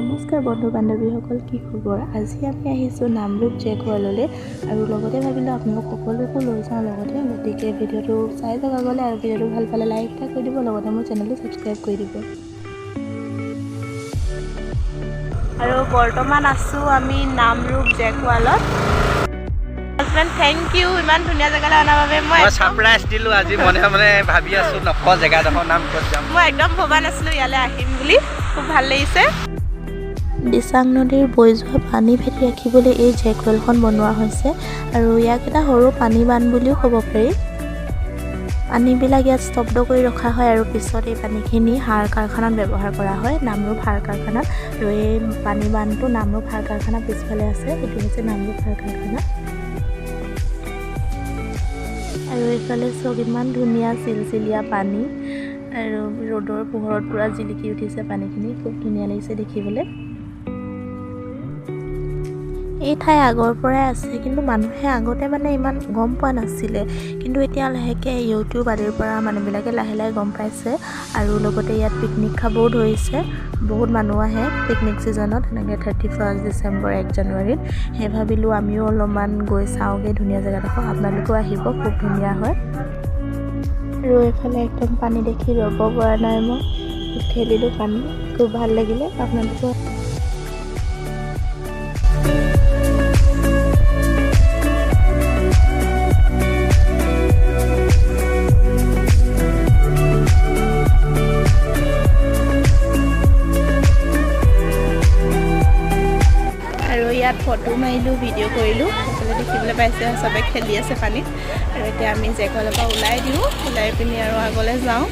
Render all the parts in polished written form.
নমস্কাৰ বন্ধু বান্ধৱীসকল, কি খবৰ? আজি আমি আহিছোঁ নামৰূপ জেকৱাললৈ আৰু লগতে ভাবিলোঁ আপোনালোক সকলোকো লৈ যাওঁ লগতে। গতিকে ভিডিঅ'টো চাই যাওক আগলৈ আৰু ভিডিঅ'টো ভাল পালে লাইক এটা কৰি দিব, লগতে মোৰ চেনেলটো ছাবস্ক্ৰাইব কৰি দিব। আৰু বৰ্তমান আছোঁ আমি নামৰূপ জেকৱালত। হাজবেণ্ড, thank U ইমান ধুনীয়া জেগালৈ অনাৰ বাবে। মই ছাৰপ্ৰাইজ দিলোঁ আজি, মনে মনে ভাবি আছোঁ নকওঁ জেগাডোখৰ নাম, ক'ত যাম। মই একদম ভবা নাছিলোঁ ইয়ালৈ আহিম বুলি, খুব ভাল লাগিছে। দিচাং নদীৰ বৈ যোৱা পানী ভেটি ৰাখিবলৈ এই জেকৱেলখন বনোৱা হৈছে আৰু ইয়াক এটা সৰু পানী বান্ধ বুলিও ক'ব পাৰি। পানীবিলাক ইয়াত স্তব্ধ কৰি ৰখা হয় আৰু পিছত এই পানীখিনি সাৰ কাৰখানাত ব্যৱহাৰ কৰা হয়, নামৰূপ সাৰ কাৰখানাত। আৰু এই পানী বান্ধটো নামৰূপ সাৰ কাৰখানাৰ পিছফালে আছে। এইটো হৈছে নামৰূপ সাৰ কাৰখানা। আৰু এইফালে চাওক, ইমান ধুনীয়া চিলচিলীয়া পানী আৰু ৰ'দৰ পোহৰত পূৰা জিলিকি উঠিছে পানীখিনি, খুব ধুনীয়া লাগিছে দেখিবলৈ। এই ঠাই আগৰ পৰাই আছে, কিন্তু মানুহে আগতে মানে ইমান গম পোৱা নাছিলে। কিন্তু এতিয়া লাহেকৈ ইউটিউব আদিৰ পৰা মানুহবিলাকে লাহে লাহে গম পাইছে আৰু লগতে ইয়াত পিকনিক খাবও ধৰিছে। বহুত মানুহ আহে পিকনিক ছিজনত, সেনেকৈ 31 ডিচেম্বৰ, 1 জানুৱাৰীত। সেই ভাবিলোঁ আমিও অলপমান গৈ চাওঁগৈ ধুনীয়া জেগাডোখৰ। আপোনালোকেও আহিব, খুব ধুনীয়া হয়। আৰু এইফালে একদম পানী দেখি ৰ'ব পৰা নাই মই, খেলিলোঁ পানী, খুব ভাল লাগিলে। আপোনালোকেও আৰু ইয়াত ফটো মাৰিলোঁ, ভিডিঅ' কৰিলোঁ। সেইফালে দেখিবলৈ পাইছে চবে খেলি আছে পানীত। আৰু এতিয়া আমি জেকৱালৰ পৰা ওলাই দিওঁ, ওলাই পিনি আৰু আগলৈ যাওঁ।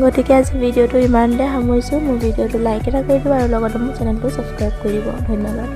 গতিকে আজি ভিডিঅ'টো ইমানতে সামৰিছোঁ। মোৰ ভিডিঅ'টো লাইক এটা কৰি দিব আৰু লগতে মোৰ চেনেলটো ছাবস্ক্ৰাইব কৰি দিব। ধন্যবাদ।